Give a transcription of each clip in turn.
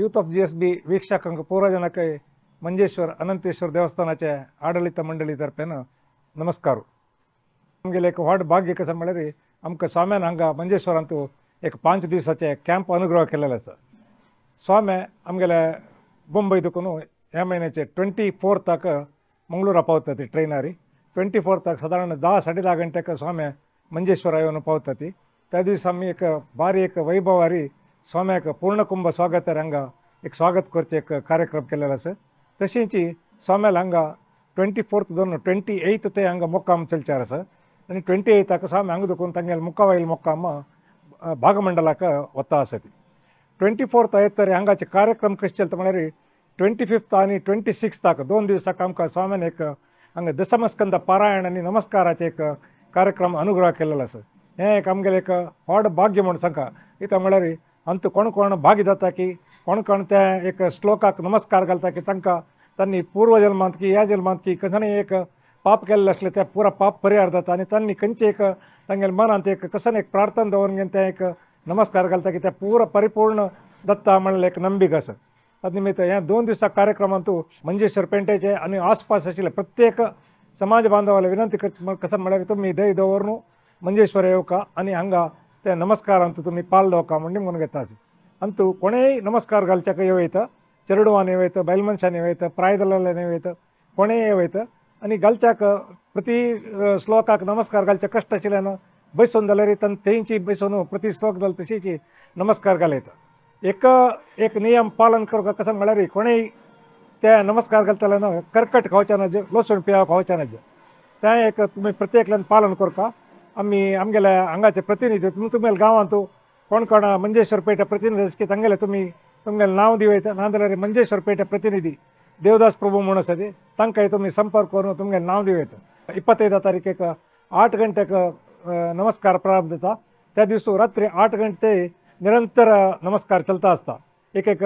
Youth of GSB वीक्षकांक पूरा जनक मंजेश्वर अनंतेश्वर देवस्थानाचे आडळीत मंडळी तर्फेन नमस्कार। आमगेले एक व्हड भाग्य कशें म्हळ्यार आमकां स्वाम्यान हांगा मंजेश्वरांत एक 5 दिवसाचे कॅम्प अनुग्रह केलेलो आसा। स्वामी आमगेले बॉम्बे देखून ह्या म्हयन्याचे 24 मंगळूरा पावता ती ट्रेनारी 24 सादारण 10 साडे 10 गंट्याक स्वामी मंजेश्वरा येवन पावता ती। त्या दिसा आमी एक बारी एक वैभवारी स्वाम्याक पूर्णकुंभ स्वागत हांगा एक स्वागत करचे एक कार्यक्रम केलेलो आसा। तशेंच स्वाम्याला हांगा 24 धरून 28 ते हांगा मुक्काम चलचार आसा आनी 28 स्वामी हांगा देखून तांगेले मुक्कावाईल मुक्काम भागमंडलाक वता आसा। ती 24 येत तर हांगाचे कार्यक्रम कशें चलता म्हळ्यार 25 आनी 26 2 दिवसाक आमकां स्वाम्यान एक हांगा दशमस्कंद पारायण आनी नमस्काराचे एक कार्यक्रम अनुग्रह केलेलो आसा। हें एक आमगेलें एक व्हड भाग्य म्हूण सांगता। कित्याक म्हळ्यार अंत कोण कोण भाग्य जाता की कोण कोण त्या एक श्लोकाक नमस्कार घालता की तांकां तांणी पूर्वजन्मांत की ह्या जल्मांत की कसलें एक पाप केल्लें आसलें तें पुरा पाप परिहार जाता आनी तांणी खंयचें एक तांगेल्या मनांत एक कसलें एक प्रार्थना दवरून घेवन तें एक नमस्कार घालता की तें पुरा परिपूर्ण दत्ता म्हणलें एक नंबीक आसा। तद निमित्त ह्या 2 दिवसा कार्यक्रमांत मंजेश्वर पेंटेचे आनी आसपास आशिल्ले प्रत्येक समाज बांधवाला विनंती कशें म्हळ्यार तुमी दय दवरून मंजेश्वर येवका आनी हांगा ते नमस्कारांत तुमी पाल दवका म्हूण निमगून घेता। अंतू कोणेय नमस्कार घालच्याक येवयता, चेडवान येवयता, बायल मनशान येवयता, प्रायदलान येवयता, कोणेय येवयता आनी घालच्याक प्रति श्लोकाक नमस्कार घालचे कश्ट आशिल्ल्यान बसून जाल्यार तेंची बसून प्रति श्लोक जाल तशीची नमस्कार घालयता। एक एक नियम पालन करपाक कशें म्हळ्यार कोणेय ते नमस्कार घालतल्यान कर्कट खावचें ना, लसूण पियाव खावचें ना, तें एक तुमी प्रत्येकल्यान पालन करपा। आमी आमगेले हांगाचे प्रतिनिधी तुमगेले गांवांत कोण कोण मंजेश्वर पेटे प्रतिनिधी की तांगेले तुमी तुमगेलें नांव दिवयता, नाजाल्यार मंजेश्वर पेटे प्रतिनिधी देवदास प्रभू म्हूण आसा ते तांकां तुमी संपर्क करून तुमगेलें नांव दिवयता। 25 तारखेक 8 गंट्याक नमस्कार प्रारंभ जाता। त्या दिवस रात्री 8 गंटे निरंतर नमस्कार चलता आसता। एक एक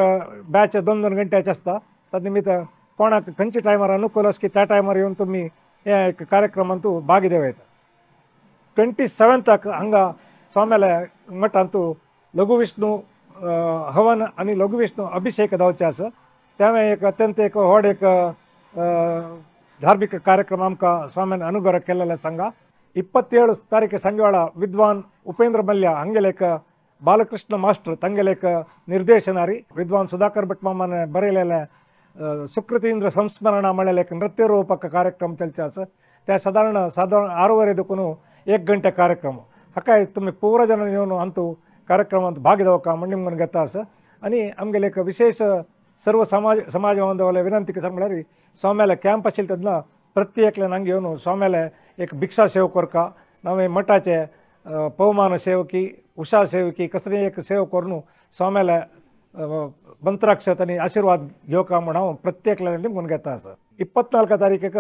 बॅच 2-2 गंट्याचे आसता। तद निमित्त कोणाक खंयच्या टायमार अनुकूल आसा की त्या टायमार येवन तुमी ह्या एक कार्यक्रमांत भाग घेवयता। 27 हांगा स्वाम्याल्या मठांत लघुविष्णू हवन आनी लघुविष्णू अभिषेक जावचे आसा। त्यावें एक अत्यंत एक व्हड एक धार्मिक कार्यक्रम आमकां स्वाम्यान अनुग्रह केलेलो सांगा। 27 तारीख सांजवेळा विद्वान उपेंद्र मल्ल्या हांगेले एक बालकृष्ण मास्टर तांगेले एक निर्देशनारी विद्वान सुधाकर भट मामान बरयलेले सुकृतींद्र संस्मरणा म्हळ्यार एक नृत्य रूपक कार्यक्रम चलचे आसा। त्या सादारण 6:30 देखून 1 गंटे कार्यक्रम हाकाय तुमी पूरा जन येवन अंतू कार्यक्रमांत भाग घेवका म्हूण निमगून घेता आसा। आनी आमगेले एक विशेष सर्व समाज बांधवाले विनंती कशें म्हळ्यार स्वाम्याले कॅम्प आशिल्ले तेन्ना प्रत्येकल्यान हांगा येवन स्वाम्याले एक भिक्षा सेव करका, नवे मठाचे पवमान सेवकी उषा सेवकी कसलें एक सेव करून स्वाम्याले मंत्राक्षत आनी आशिर्वाद घेवका म्हूण हांव प्रत्येकल्यान निमगून घेता आसा। 24 तारखेक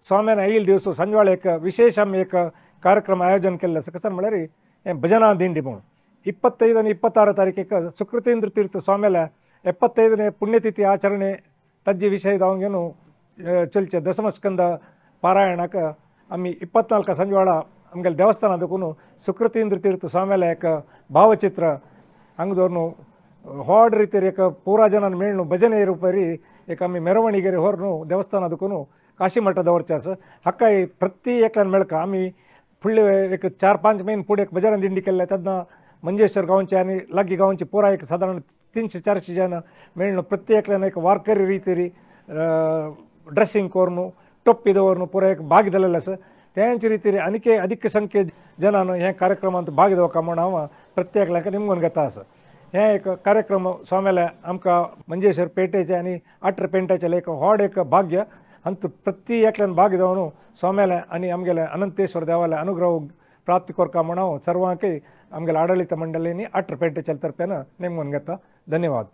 स्वाम्यान आयिल्ले दिवस सांजवेळा एक विशेष आमी एक कार्यक्रम आयोजन केल्लें आसा। कशें म्हळ्यार हें भजना दिंडी म्हूण 25 आनी 26 तारखेक सुकृतींद्र तीर्थ स्वाम्याल्या 75ನೇ ಪುಣ್ಯತಿಥಿ ಆಚರಣೆ ತಜ್ಜಿ ವಿಷಯ ದಾವಂಗೇನು ಚಲ್ಚೆ ದಶಮಸ್ಕಂದ ಪಾರಾಯಣಕ್ಕೆ ಆಮಿ 24 ಸಂಜೆವಾಳ ಆಮಗೆಲ್ಲ ದೇವಸ್ಥಾನದಕ್ಕೂ ಸುಕೃತೀಂದ್ರ ತೀರ್ಥ ಸ್ವಾಮಿಯಲ್ಲ ಏಕ ಭಾವಚಿತ್ರ ಹಂಗದವ್ರನ್ನು ಹೊಡ್ ರೀತಿ ಏಕ ಪೂರಾ ಜನ ಮೇಳ್ನು ಭಜನೆ ರೂಪರಿ ಏಕ ಆಮಿ ಮೆರವಣಿಗೆ ಹೊರನು ದೇವಸ್ಥಾನದಕ್ಕೂ ಕಾಶಿ ಮಠದವ್ರ ಹಕ್ಕಾಯಿ ಪ್ರತಿ ಏಕಲನ್ ಮೇಳಕ ಆಮಿ फुडले एक 4-5 महिने पुढे एक भजन दिंडी केल्ले तेन्ना मंजेश्वर गांवचे आनी लागीं गांवचे पुराय एक सादारण 300-400 जन मेळ्ळो। प्रत्येकल्यान एक वारकरी रितीरी ड्रेसिंग करून टोपी दवरून पुराय एक भाग दिलेलो आसा। तेंचे रितीरी आनीक अधिक संख्ये जनान ह्या कार्यक्रमांत भाग घेवका म्हूण हांव प्रत्येकल्याक निमगून घेता आसा। हे एक कार्यक्रम स्वाम्याले आमकां मंजेश्वर पेटेचे आनी आटर पेंटाचे एक व्हड एक भाग्य अंत प्रति एकल्यान भाग घेवन स्वाम्याले आनी आमगेले अनंतेश्वर देवाले अनुग्रह प्राप्ती करका म्हूण हांव सर्वांकय आमगेले आडळीत मंडळींनी आटर पेंटेच्या तर्फेन नेमून घेता। धन्यवाद।